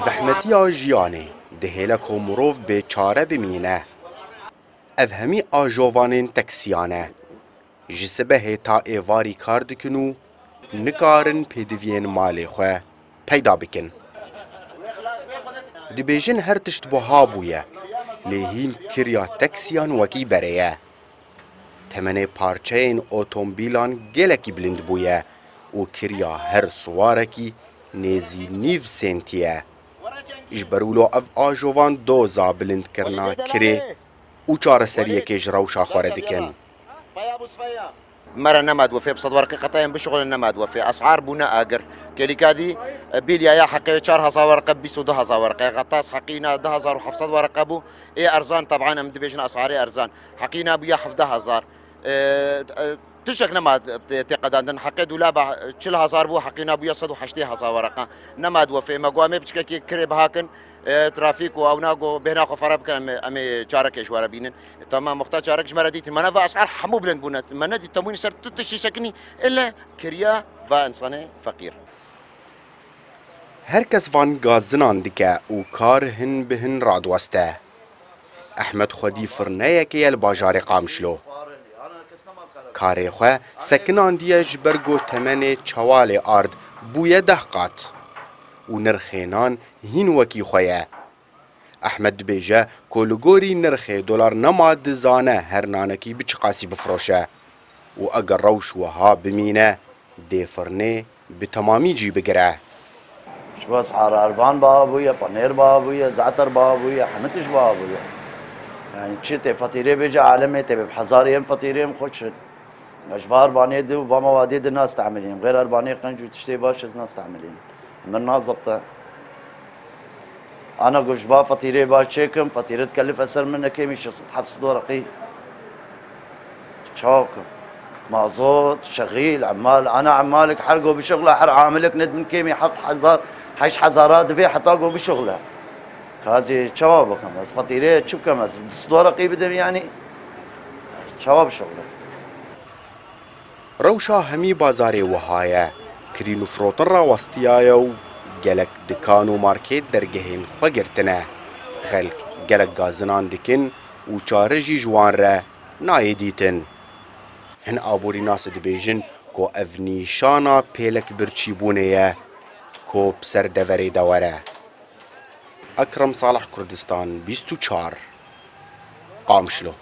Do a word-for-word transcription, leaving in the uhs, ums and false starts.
Zehmetiya jiyanê dihêle ku mirov bê çare bimîne. Ev hemî ajovanên teksiyan e. Ji sibehê ta êvarî kar dikin û nikarin pêdiviyên malê xwe peyda bikin. Dibêjin her tişt buha bûye, lê hîn kirya teksiyan wekî berê ye. Temenê parçeyên otomobîlan gelekî bilind bûye û kirya her siwarekî nêzî nîv sentî ye. Ji ber wilo ev ajovan doza bilindkirina kirê û çareseriyekê ji rewşa xwe re dikin. Mere nema diwefê bi sed werqê qetayên bişuxulin nema diwefê. Esar bûne agir. Kêlîka dî, e, bîlyaya heqê çar hezar werqe, bîst û du hezar werqe. Xetas heqî na du hezar û heft sed werqe bû. Ê erzan, teban em dibêjin esarê erzan. Heqî na bûye hevdeh hezar. E, e, tiştek nema tê-, têqedandin. Heqê dûlaba çil hezar bû, heqî na bûye sed û heştê hezar werqe. Nema diwefê. Me got em ê piçkekê kirê biha kin. E, trafîk û ewna got bêhna xwe fere bikin, em ê, em ê çarekê ji we re bînin. Tamam, muxtar çarek ji me re dîtin. Me ne va esar hemû bilind bûne. Me nedît temwîn ser tu tiştî sekinî, ille kiriya va insanê feqîr. Her kes van gazinan dike û kar hin bi hin radiweste. Ehmed xwedî firneyekê ye li bajarê Qamişlo. Karê xwe sekinandiye ji ber ku temenê çewalê ard bûye deh qat û nirxê nan hîn wekî xwe ye. Ehmed dibêje ku li gorî nirxê dolar nema dizane her nanekî bi çiqasî bifiroşe û eger rewş wiha bimîne, dê firnê bi temamî cî bigire. Ji bo esar ervan baha bûye, panêr baha bûye, ze'ter baha bûye, hemî tişt baha bûye. Yani çi tê fatîrê bêje alemê tê bi hezarê em fatîrê em xwe çi. Ez ji va ervanê di û va mawadê di nastehmilînim. Xêr ervanê qenc û tiştê baş ez nastehmilînim. Min nazebte. Ana ku ji va fatîrê baş çêkim, fatîre dikelif eser min nekêmî şeş sed heft sed werqî. Çawa bikim? Mazot, şexîl, emal. Ana emalik her ku bişuxle, her amilik nedibin kêmî heft hezar, heşt hezara divê heta ku bişuxle. Kazî çawa bikim? Ez fatîrê çi bikim? Ez du sed werqî bidim yani. Çawa bişuxlim? Rewşa hemî bazarê wiha ye. Kirîn û firotin rawestiyaye û gelek dikan û markêt dergehên xwe girtine. Xelk gelek gazinan dikin û çare jî ji wan re nayê dîtin. Hin aborînas dibêjin ku ev nîşana pêlek birçîbûnê ye ku bi ser deverê de were. Ekrem Salih, Kurdistan bîst û çar, Qamişlo.